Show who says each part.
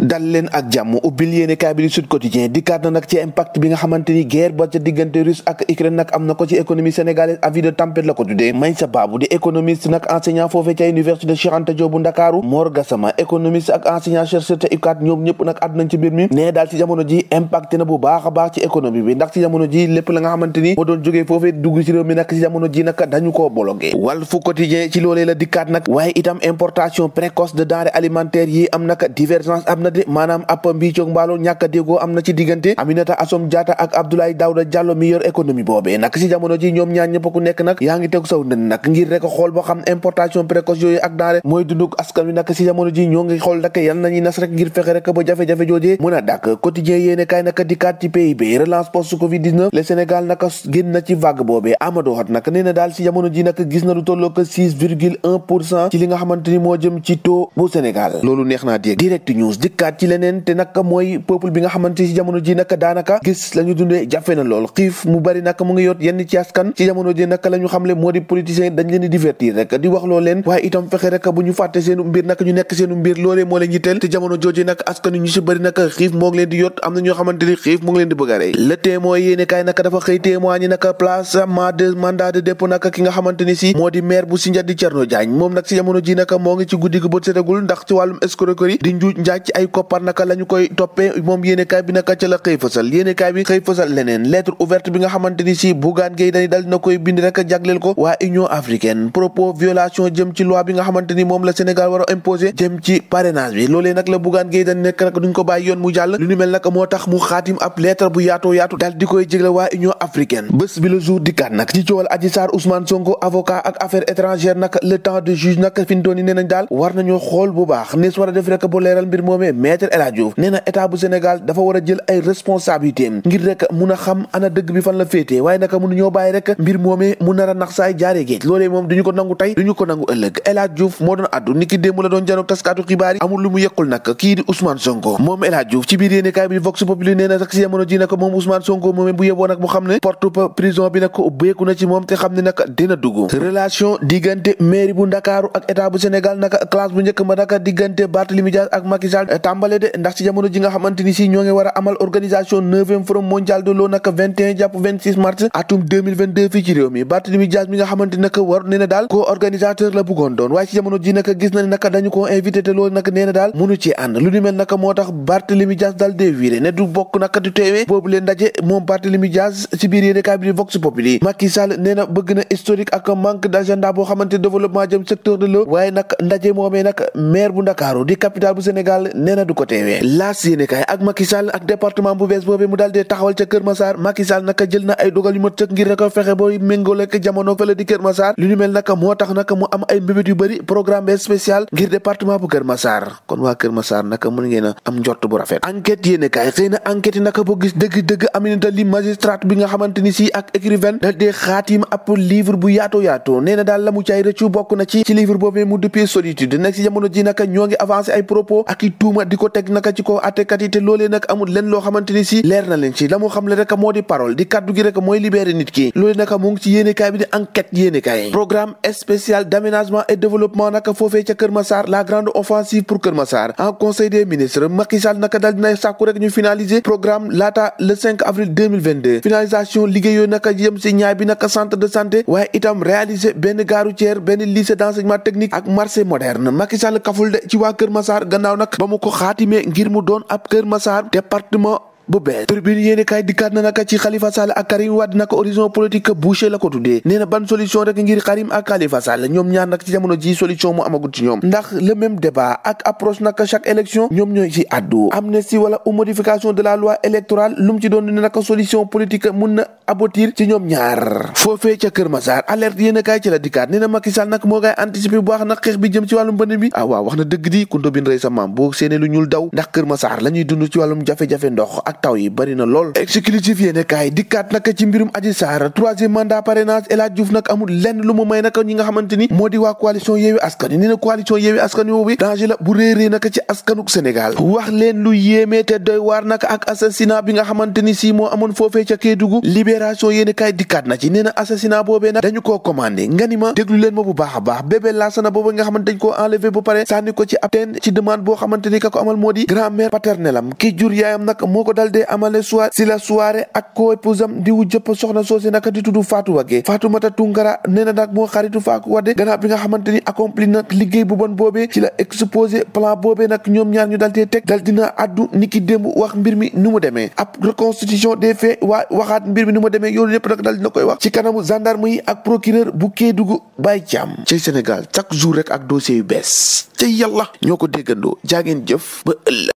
Speaker 1: dal leen ak jàmm ubbil yéene kaay bi di Sud Quotidien dikkaat na nag ci impact bi nga xamante ni guerre ba ca diggante Russe ak Ukraine nag am na ko ci économie sénégalaise avis de tempête la ko tuddee. Meïssa Babou di économiste nag enseignant foofee ca université Cheikh Anta Diop bu Ndakaaru, Mor Gassama économiste ak enseignant chercheur te UCAD ñoom ñëpp nag àddu nañ ci mbir mi nee daal ci jamono ji impacté na bu baax a baax ci économie bi ndax ci jamono ji lépp la nga xamante ni moo doon jógee foofee dugg ci réew mi nag ci jamono ji nag dañu koo bloqué. Walf Quotidien ci loolee la dikkaat nag waaye itam importation précoce de denrées alimentaires yi am nag divergence am na de maanaam ab mbiicoog mbaaloo ñàkk a déggoo am na ci diggante Aminata Assome Diatta ak Abdoulaye Daouda Diallo mi yor économie boobee nag ci jamono ji ñoom ñaar ñëpp ku nekk nag yaa ngi teg saw ndën nag ngir rek xool boo xam importation précoce yooyu ak denrée mooy dunduk askan wi nag ci jamono ji ñoo ngi xool nag yal nañuy nas rek ngir fexe rek ba jafe-jafe joojee mën a dàkk. Quotidien yéene kaay nag dikkaat ci PIB relance post Covid 19 le Sénégal nag génn na ci vague boobee Amadou Hott nag nee na daal ci jamono ji nag gis na lu tolloo ko 6,1% ci li nga xamante ni moo jëm ci taux bu Sénégal loolu neex naa dégg. Direct News dikkaat ci leneen te nag mooy peuple bi nga xamante ci jamono ji nag daanaka gis la ñu dundee jafe na lool xiif mu bari nag mu ngi yot yenn ci askan ci jamono ji nag la ñu xamle moo di politiciens dañ leen di divertir rek di wax loo leen waaye itam fexe rek bu ñu fàtte seenu mbir nag ñu nekk seenu mbir loolee moo leen yitteel te jamono jooju nag askan ñu ci bari nag xiif moo ngi leen di yot am na ñoo xamante ni xiif mu ngi leen di bëgg a rey. Le Témoin yéene kaay nag dafa xëy témoigner nag placement de mandat de dépôt nag ki nga xamante ni si moo di maire bu Sindia di Thierno Diagne moom nag ci jamono ji nag moo ngi ci guddi gi bët setagul ndax ci wàllum escroquerie di njuuj njaaj ci ay koppar naka la ñu koy toppee moom yéenekaay bi naka ca la xëy fësal yéenekaay bi xëy fësal leneen lettre ouverte bi nga xamante ni si Bougane Gueye Dany dal na koy bind rek jagleel ko waa Union africaine propos violation jëm ci loi bi nga xamante ni moom la Sénégal war a imposer jëm ci parrainage bi loolee nag la Bougane Gueye Dany nekk rek duñ ko bàyyi yoon mu jàll lu ni mel nag moo tax mu xaatim ab lettre bu yaatoo yaatu dal di koy jégle waa Union africaine. Bés bi le jour dikkaat nag ci coowal Adji Sarr Ousmane Sonko avocat ak affaires étrangères nag le temps de juge nag fi ñu doon nee nañ daal war nañoo xool bu baax nees war a def rek bu leeral mbir moomee maître El Hadji Diouf nee na état bu Sénégal dafa war a jël ay responsabilités ngir rek mun a xam ana dëgg bi fan la féetee waaye naka mënu ñoo bàyyi rek mbir moomee mu nar a nax saay jaaree géej loolee moom duñu ko nangu tey duñu ko nangu ëllëg El Hadji Diouf moo doon addu niki démb la doon janoog taskatu xibaar yi amul lu mu yekkul nag kii di Ousmane Sonko moom El Hadji Diouf ci biir yéenekaay bi Vox Populi nee na sax si jamono ji nag moom Ousmane Sonko moomee bu yeboo nag mu xam ne porte prison bi nag ubbeeku na ci moom te xam ne nag dina dugg relation diggante mairie bu Ndakaaru ak état bu Sénégal nag classe bu njëkk ma nag diggante Barthélémy Dias ak Macky Sall tàmbale de ndax ci jamono ji nga xamante ni si ñoo ngi war a amal organisation 9e forum mondial de l'eau nag 21 jàpp 26 mars atum 2022 fii ci réew mi Barthélémy Dias mi nga xamante nag war nee na daal co-organisateur la bëggoon doon waaye ci jamono ji nag gis na ne nag dañu ko invité te loolu nag nee na daal mënu ci ànd lu ni mel nag moo tax Barthélémy Dias daal déviré ne du bokk nag du teewee boobu leen ndaje moom Barthélémy Dias ci biir yéenekaay bi di Vox Populi Macky Sall nee na bëgg na historique ak manque d'agenda boo xamante développement jëm secteur de l'eau waaye nag ndaje moomee nag maire bu Ndakaaru di capitale bu Sénégal nee na du ko teewee laas yéenekaay ak Macky Sall ak département bu bees boobee mu daal dee taxawal ca Kër Massar Macky Sall nag jël na ay dogal yu ma tëkk ngir rek fexe ba méngale ak jamono fële di Kër Massar lu ñu mel nag moo tax nag mu am ay mbébét yu bëri programme spécial ngir département bu Kër Massar kon waa Kër Massar nag mën ngeen a am njort bu rafet enquête yéenekaay xëy na enquête yi nag boo gis dëgg-dëgg Aminata Ly magistrate bi nga xamante ni si ak écrivain dal dee xaatim ab livre bu yaatoo nee na daal la mu caay rëccu bokk na ci livre boobee mu duppee solitude nag si jamono ji nag ñoo ngi avancé ay propos ak i tuuma di ko teg naka ci ko attekat yi te loolee nag amul leen loo xamante ni si leer na leen ci la mu xam le rek moo di parole di kaddu gi rek mooy libérer nit ki loolee nag mu ngi ci yéenekaay bi di enquête yéenekaay programme spécial d'aménagement et développement nag foofee ca Kër Massar la grande offensive pour Kër Massar en conseil des ministres Macky Sall nag daal dina sàkku rek ñu finaliser programme laata le 5 avril 2022 finalisation liggéey yooyu nag jëm si ñaay bi nag centre de santé waaye itam réaliser benn gare routière benn lycée d'enseignement technique ak marché moderne Macky Sall kaful de ci waa Kër Massar gannaaw nag ba mu ko xaatimee ngir mu doon ab Kër Massar département bu bees Tribune yéenekaay dikkaat na naka ci Khalifa Sall ak Karim Wade naka horizon politique bouché la ko tuddee nee na ban solution rek ngir Karim ak Khalifa Sall ñoom ñaar nag ci jamono ji solution mu amagut ci ñoom ndax le même débat ak approche naka chaque élection ñoom ñooy ci addu amnistie wala modification de la loi électorale lu mu ci doon ne naka solution politique mun na aboutir ci ñoom ñaar foofee ca Kër Massar alerte yéenekaay ci la dikkaat nee na Macky Sall nag moo ngay anticiper bu baax nag xeex bi jëm ci wàllum mbënd bi waaw wax na dëgg di ku ndóbin rey sa maam boo séenee lu ñuul daw ndax Kër Massar la ñuy dund ci wàllum jafe-jafe ndox ak taw yi bari na lool. exclusif yéene kaay dikkaat nag ci mbirum Adji Sarr troisième mandat parrainage El Hadj Diouf nag amul lenn lu mu may nag ñi nga xamante ni moo di waa coalition Yewwi Askan Wi. nee na coalition Yewwi Askan Wi boobu danger la bu réeree nag ci askanuk Sénégal wax leen lu yéeme te doy waar nag ak assassinat bi nga xamante ni si moo amoon foofee ca Kédougou. libération yéene kaay dikkaat na ci nee na assassinat boobee nag dañu koo commandé nga ni ma déglu leen ma bu baax a baax bébé Lassana boobu nga xamante dañ koo enlevé ba pare sànni ko ci ab teen ci demande boo xamante ni ka ko amal moo di grand-mère paternelle am ki jur yaayam nag moo ko dal dee amale si la soirée ak ko épousam di wu jëpp soxna soosé nag di tudd Fatou Wagué Fatoumata Tounkara nee na nag moo xaritu Fatou Wagué gannaaw bi nga xamante ni accompli nag liggéey bu bon boobee ci la exposé plan boobee nag ñoom ñaar ñu dal dee teg dal dina addu niki démb wax mbir mi nu mu demee ab reconstitution des faits waxaat mbir mi nu mu demee yoolu yëpp nag dal dina koy wax ci kanamu gendarme yi ak procureur bu Kédougou Baye Thiam ci Sénégal chaque jour rek ak dossier yu bees ca yàlla ñoo ko déggandoo jaageen jëf ba ëllëg